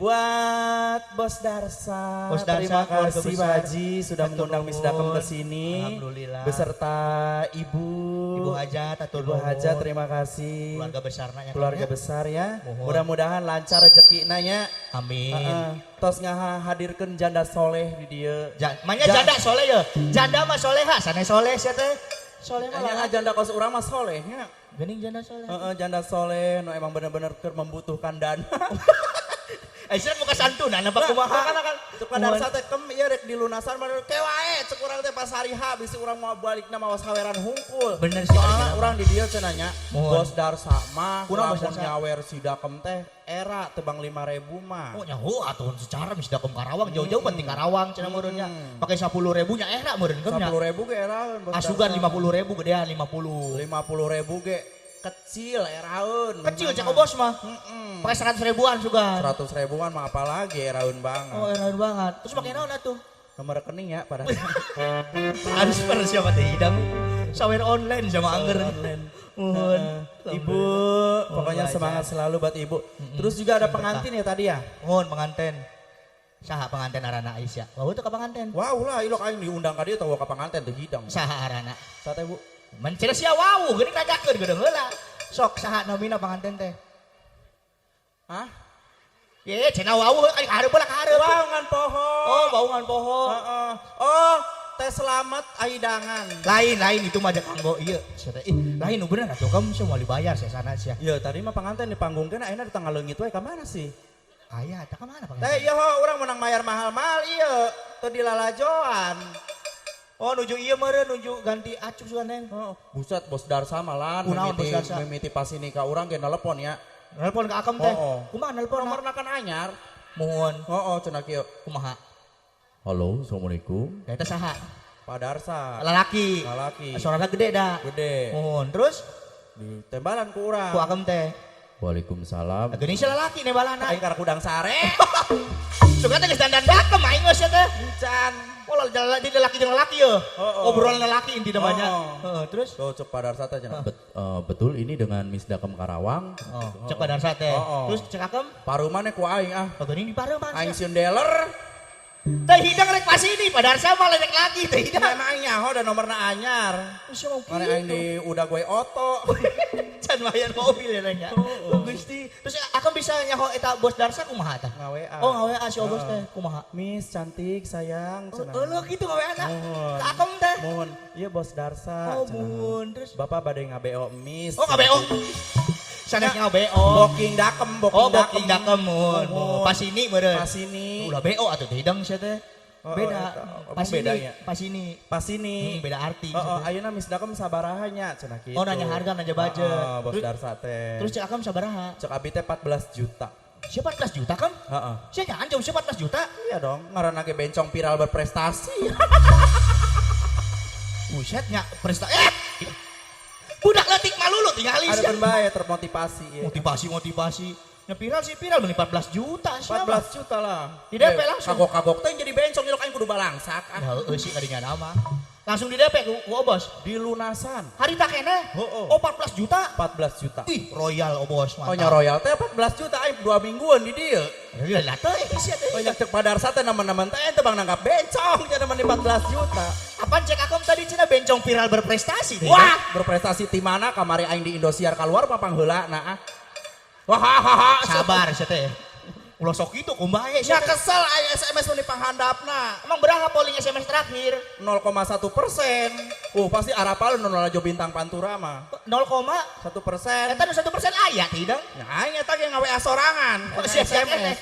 Buat Bos Darsa, Bos Darsa, terima keluarga kasih Pak besar. Haji sudah Hatur mengundang Miss Dakem nuhun. ke sini. Alhamdulillah. Beserta Ibu. Ibu Hajat, hatur Ibu Hajat, nuhun. Terima kasih. Keluarga besarna nya. Keluarga besar ya. Mohon. Mudah-mudahan lancar rezeki nya. Amin. Heeh. Tos ngahadirkeun janda soleh di dieu. Manya janda soleh ya. Janda mah soleha, sanes soleh sia teh. Soleh mah Nya lah. Janda kos urang mah soleh nya. Geuning janda soleh. Heeh, janda soleh nu emang bener-bener keur membutuhkan dana. Eh, sia muka santunan apa kumaha? Kan kan cek Darsa teh kem ieu rek dilunasan mah ke wae cek urang teh pas hari H bisi urang mau balikna mawa saweran hungkul. Bener sih, Soalnya bener. Urang di dieu cenah nya Mohon. Bos Darsa mah Kunaon Bos lamun Darsa? nyawer si Dakem teh era tebang 5000 mah. Oh, nyaho atuh secara Miss Dakem Karawang jauh-jauh penting Karawang cenah meureun nya. Pake 10.000 nya era meureun kem nya. 10.000 ge eraeun Bos Asugan Darsa. 50.000 gedean 50. 50.000 ge kecil eraeun. Kecil cek bos mah. Pakai 100 ribuan sugan. 100 ribuan mah apalagi eraeun banget. Oh, eraeun banget. Terus pakai naon atuh? Nomor rekening ya pada Transfer siapa teh hidang. Sawer online sama angger. Online. Mohon. Heeh. Ibu, pokoknya Bu semangat selalu buat Ibu. Terus juga ada pengantin ya tadi ya? Mohon pengantin. Saha pengantin arana Aisyah? Wah, itu ka pengantin. Wow lah, ilok aing diundang ka dieu teh ka pengantin teu hidang. Saha arana? Sate, Bu. Mencir sia wau, geuning nanyakeun geudeung heula. Sok saha namina pengantin teh? Hah? Ye, cenah wau aing hareup heula ka hareup. Wow, ngan poho. Oh, bau ngan poho. Heeh. Oh, teh selamat aidangan. Lain, lain itu mah kanggo ieu. Sia teh, ih, lain nu bener atuh kamu semua dibayar sia sana sia. Ya tadi mah pengantin di panggung kena ayeuna di tanggal leungit we ka mana sih? Aya, tah ka mana pengantin? Teh ieu ho urang menang bayar mahal-mahal ieu. Teu dilalajoan. Oh, nuju ieu meureun nuju ganti acuk sugan neng. Oh, buset Bos Darsa malan Kunaon mimiti Bos Darsa? Mimiti pasini ka urang ge nelepon ya. Nelpon ke Akem teh. Oh, oh. Kumaha nelpon? Nomorna kan anyar. Mohon. Oh, cenah kieu. Kumaha? Halo, assalamualaikum. Da eta saha? Pak Darsa. Lalaki. Lalaki. Suarana gede da. Gede. Mohon. Terus Ditembalan ku urang. ku Akem teh. Waalaikumsalam. Geuning si lalaki nembalana. Aing karek udang sare. Sugan teh geus dandan dakem aing geus teh. Encan. Oh, laki laki jeung lalaki ye. Oh. Obrolan lalaki inti namanya. Oh. Heeh, terus Tuh cek Pak Darsa teh cenah. Betul ini dengan Miss Dakem Karawang. Oh, cek Pak Darsa teh. Oh. Terus cek Akem, Parumane ku aing ah. oh, geuning di pareuman. Aing sieun dealer. Teh hidang rek pas ini, Pak Darsa mah rek lagi teh hidang. Emang aing nyaho da nomorna anyar. Terus mau Mana aing di udah gue oto. Can mayan mobil ya nanya. Oh, Gusti. Terus Akem bisa nyaho eta Bos Darsa kumaha tah? Nga-WA. Oh, nga-WA si Obos teh kumaha? Miss cantik sayang. Oh, Cenah. lu gitu nga-WA na. Mohon. Ka Akem teh. Mohon. Iya Bos Darsa. Oh, cenah. mohon. Terus Bapak bade nga-BO Miss. Oh, nga-BO. Sanes nga-BO. Booking dakem, booking Oh, booking dakem mohon. Mohon. Pas ini meureun. Pas ini. Ulah BO atuh teh hidang sia teh. Oh, Beda. oh, eta. Pas Emang ini, bedanya? pas ini. Pas ini. Beda arti. Oh, ayeuna Miss Dakem sabaraha nya cenah kitu. Oh, nanya harga, nanya budget. Heeh, Bos Terus- Darsa teh. Terus cek Akem sabaraha? Cek abi teh 14 juta. Siapa 14 juta kam? Heeh. Sia jangan jauh siapa 14 juta? Iya dong, ngaranna ge bencong viral berprestasi. Buset nya presta eh. Budak leutik malulu tinggali Ada sia. kan bae termotivasi ya. Motivasi motivasi. Nya viral sih viral beli 14 juta sia. 14 juta lah. Di DP langsung. Kagok-kagok teh jadi bencong ilok aing kudu balangsak ah. Ya heueuh sih kadinya nama. Langsung di DP ku Obos. Dilunasan Hari tak keneh. Oh, Oh 14 juta. 14 juta. Ih, royal Obos Oh mantap. nya royal teh 14 juta aing 2 mingguan di dieu. Ya lah teh sia teh. Banyak cek Padarsa teh nama-nama teh ente bang nanggap bencong cenah mah 14 juta. Apaan cek Akem tadi cenah bencong viral berprestasi teh. Wah, berprestasi di mana kamari aing di Indosiar keluar papang heula nah ah. Wah hahaha. Sabar sia teh. Ulah sok itu kumbahe Ya sia teh. kesel aing SMS nu dipanghandapna. Emang berapa polling SMS terakhir? 0,1%. Pasti arapal nu lalajo bintang Pantura mah. 0, 1%. eta nu 1% aya teh hidang. Ya aing eta ge ngaWA sorangan. Oh, sia sia teh.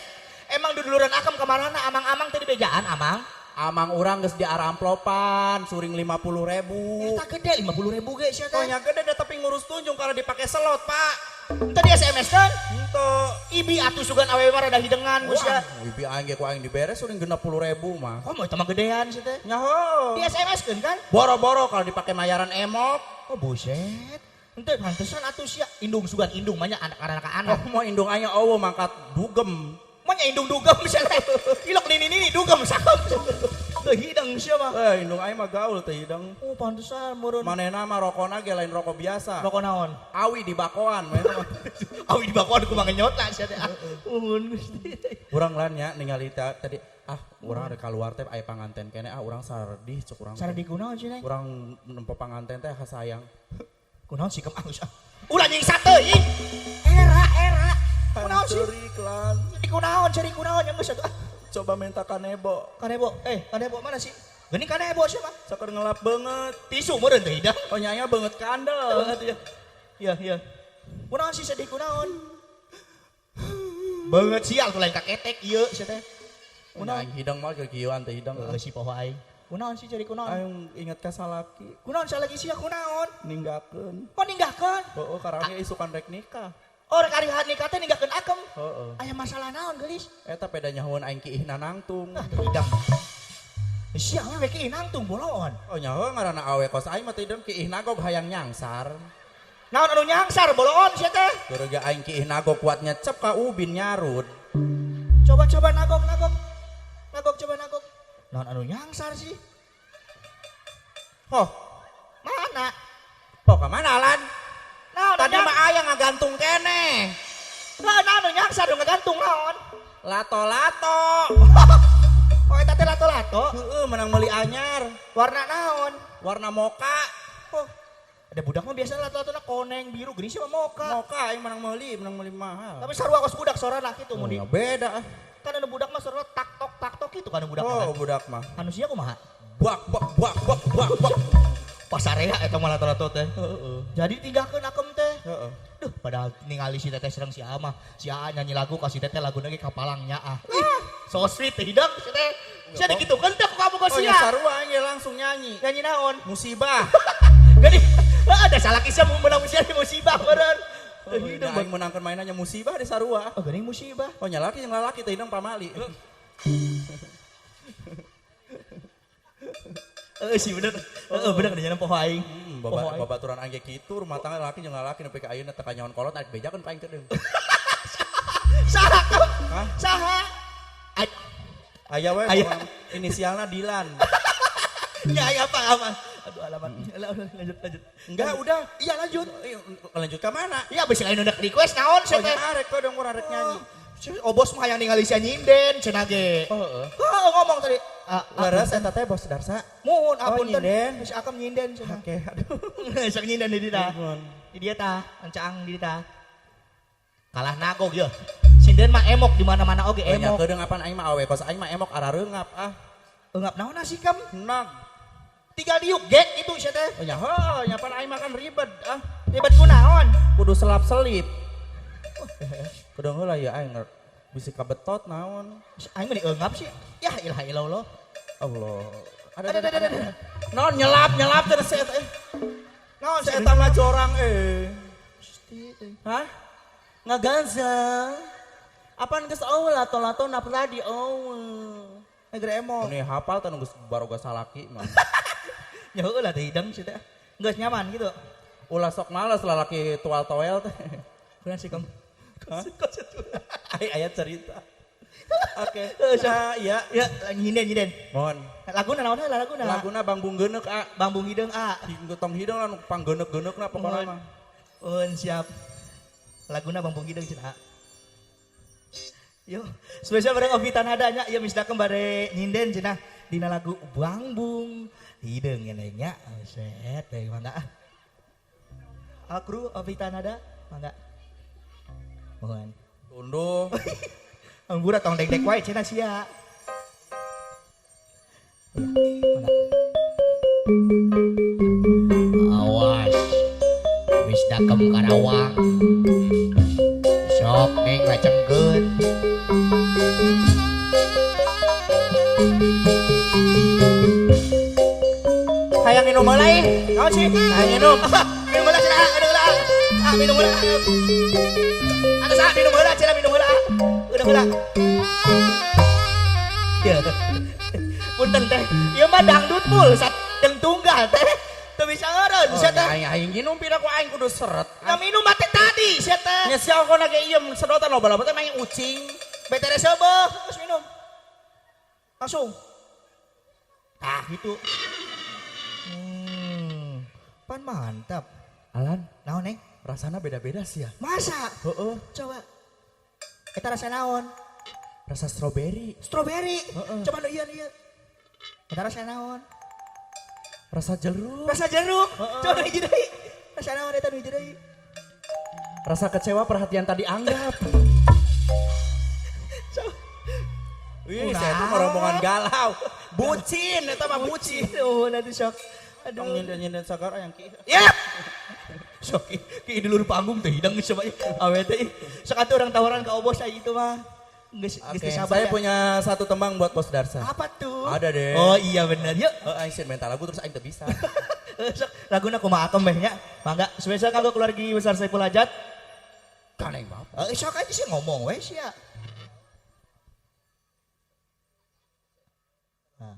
Emang duduluran Akem kamarana amang-amang teh di bejaan amang. Amang urang geus diaramplopan suring 50.000. Eta gede 50.000 ge sia Oh teh. nya gede da tapi ngurus tunjung karena dipake selot, Pak. Tadi SMS kan? Henteu. Ibi atuh sugan awewe mah rada hidengan geus sia. Wah, ibi aing ge ku aing dibere suring 60.000 mah. Kok mau eta mah gedean sia teh. Nyaho. Di SMS keun kan? Boro-boro kalau dipakai mayaran emok. Oh buset. Henteu pantesan atuh sia indung sugan indung mah nya anak-anak anak. Oh, mau indung aing eueuh mangkat dugem. Mah nya indung dugem sia teh. Ilok nini nini dugem sakem. Teu hideng sia mah. Eh, indung aing mah gaul teu hideng. Oh, pantesan meureun. Manehna mah rokona ge lain rokok biasa. Rokok naon? Awi di bakoan manehna mah. Awi di bakoan kumaha ngenyot lah sia teh. Ah, Uhun Gusti. Urang lan nya ningali tadi ah urang rek kaluar teh aya panganten keneh ah urang saredih cek urang. Saredih kunaon sih, Neng? Urang nempo panganten teh hasayang. Kunaon sih kem ah. Ulah nyiksa teuing. Era era. Kunaon sih? Ceurik lan. Ceri kunaon, ceri kunaon yang geus atuh. Ah, Coba minta kanebo. Kanebo, kanebo mana sih? Geuning kanebo sih mah. Saker ngelap banget. Tisu meureun teh hidang. Oh nyanya banget kandel. Banget ya. Iya, iya. Kunaon sih sedih kunaon? Banget sial tuh lain kaketek ieu sia teh. Kunaon aing hidang mah kieuan teh hidang. Heeh si poho aing. Kunaon sih ceri kunaon? Aing inget ka salaki Kunaon salaki sia kunaon? ninggakeun. Kok ninggakeun? Heeh, karangnya isukan rek nikah. Oh, rek ari nikah teh ninggakeun akem. Heeh. Aya masalah naon geulis? Eta peda nyahoan aing kiihna nangtung. Ah, teu hidang. Sia we kiih nangtung boloon. Oh nyaho ngaranna awe kos aing mah teu hidang kiih nagog hayang nyangsar. Naon anu nyangsar boloon sia teh? Geurega aing kiih nagog kuat nyecep ka ubin nyarud. Coba-coba nagog nagog. Nagog coba nagog. Naon anu nyangsar sih? Hoh, Mana? oh ka mana lan? Naon Tadi mah aya ngagantung keneh. Naon anu nyangsar nu ngagantung naon? Lato-lato. Oh eta teh lato-lato. Heeh, menang meuli anyar. Warna naon? Warna moka. Oh, ada budak mah biasa lato-latona koneng, biru, geuning sih mah moka. Moka aing menang meuli mahal. Tapi sarua kos budak sorana kitu Oh, mun di. ya beda ah. Kan anu budak mah sorana tak tok kitu kan anu budak Oh, mah. budak mah. Anu sia kumaha? Bak bak bak bak bak bak. Pasarea eta mah lato-lato teh. Heeh. Jadi tinggalkeun akem teh. Heeh. Duh, padahal ningali si teteh sereng si Aa mah. Si Aa nyanyi lagu ka si teteh laguna ge kapalangnya ah. Ih, so sweet teh hidang si teteh. Sia dikitukeun teh ku kamu Oh, sia. ya sarua aing ge langsung nyanyi. Nyanyi naon? Musibah. Jadi, ada salaki sia mun menang sia musibah meureun. Teu Oh, hidung aing menangkeun mainannya musibah di sarua. Oh, geuning musibah. Oh, nya laki jeung lalaki teh hidang pamali. Heeh sih bener. Heeh bener nya poho aing. Poho aing. Babaturan aing ge kitu rumah tangga lalaki jeung lalaki nepi ka ayeuna teu kanyahoan kolot naik bejakeun ka aing teh deung. Saha kam? Hah? Saha? Aya we Aya. inisialna Dilan. Ya aya apa apa? Aduh alamat. Lanjut lanjut. Enggak, udah. Iya lanjut. Lanjut ke mana? Iya bisi lain udah request naon Oh, sia teh. nya arek kok dong urang rek nyanyi. Oh, bos mah hayang ningali sia nyinden cenah ge. Oh, heeh. Heeh ngomong tadi. Ah, Leres eta teh bos Darsa. Muhun Oh, apunten. nyinden. Geus akam nyinden cenah. Oke, aduh. Sok nyinden di dieu tah. Nuhun. Di dieu tah, encaang di dieu tah. Kalah nagog ye. Sinden mah emok di mana-mana oge Oh, nya emok. kedeung apan aing mah awe kos aing mah emok arareungap ah. Eungap naon sih kam? Nag. Tinggal diuk gek itu sia teh. Oh nya heuh, nya pan aing mah kan ribet ah. Ribet kunaon? Kudu selap-selip. Kedeung heula ya aing bisi kabetot naon. Aing mah eungap sih. Ya ilaha illallah. Allah. Ada. Naon nyelap terus eta eh. Naon Si eta mah jorang eh. Hah? Ngaganza. Apaan geus eueuh lato-lato napa tadi eueuh. Negeri emok. Ini hafal teh geus baroga salaki mah. Ya heueuh lah teh hidang sih teh. Geus nyaman gitu. Ulah sok males lalaki tual toel teh. Kunaon sih kam? Ai aya cerita. Oke. Nah, iya. Ya nyinden nyinden. Mohon. Laguna naon heula laguna? Laguna Bang Bung Geuneuk ah. Bang Bung Hideung ah. Tong hideung lah nu panggeuneuh-geuneukna pokona mah. Mohon siap. Laguna Bang Bung Hideung cenah. Yo, spesial bareng Ovi Tanada nya ieu misdakeun bare nyinden cenah dina lagu Bang Bung Hideung ngene nya. Set teh mangga ah. Kru Ovi Tanada mangga. Mohon. Tunduh. Anggura tong dek-dek wae cenah sia. Ya, mangga. Awas. Wis dakem Karawang. Sok neng lajengkeun. Hayang minum heula ih. Naon sih? Hayang minum. Minum heula cenah, aduh heula. Ah, minum heula. Aduh, ah, minum heula cenah, minum heula. Udah heula. Ya. Punten teh. Ieu mah dangdut mul sateng tunggal teh. Teu bisa ngeureun Oh, sia teh. aing aing nginum pira ku aing kudu seret. Nya minum mah teh tadi sia teh. Nya sia kona ge ieu sedotan loba-loba teh main ucing. Betere seubeuh, terus minum. Langsung. Tah gitu. Pan mantap. Alan, Naon neng? Rasana beda-beda sih ya. Masa? Heeh. Coba. Eta rasa naon? Rasa strawberry. Strawberry. Heeh. Coba nu ieu ieu. Eta rasa naon? Rasa jeruk. Rasa jeruk. Heeh. Coba nu hiji deui. Rasa naon eta nu hiji deui? Rasa kecewa perhatian tadi anggap. Coba. Wih, saya tuh rombongan galau. Bucin, eta mah bucin. Oh, nanti sok. Aduh. Tong nyinden-nyinden sagar yang ki. Ya. Sok ki di luar panggung teh hidang coba awe teh. Sok atuh orang tawaran ka obos aya itu mah. Geus geus Oke, sabar saya ya. punya satu tembang buat Bos Darsa. Apa tuh? Ada deh. Oh iya benar. Yuk. Aing sih minta lagu terus aing teu bisa. Sok laguna kumaha akem meh nya. Mangga spesial kanggo keluarga besar Saiful Hajat. Kan aing bapak. Sok aja sih ngomong we sia. Nah.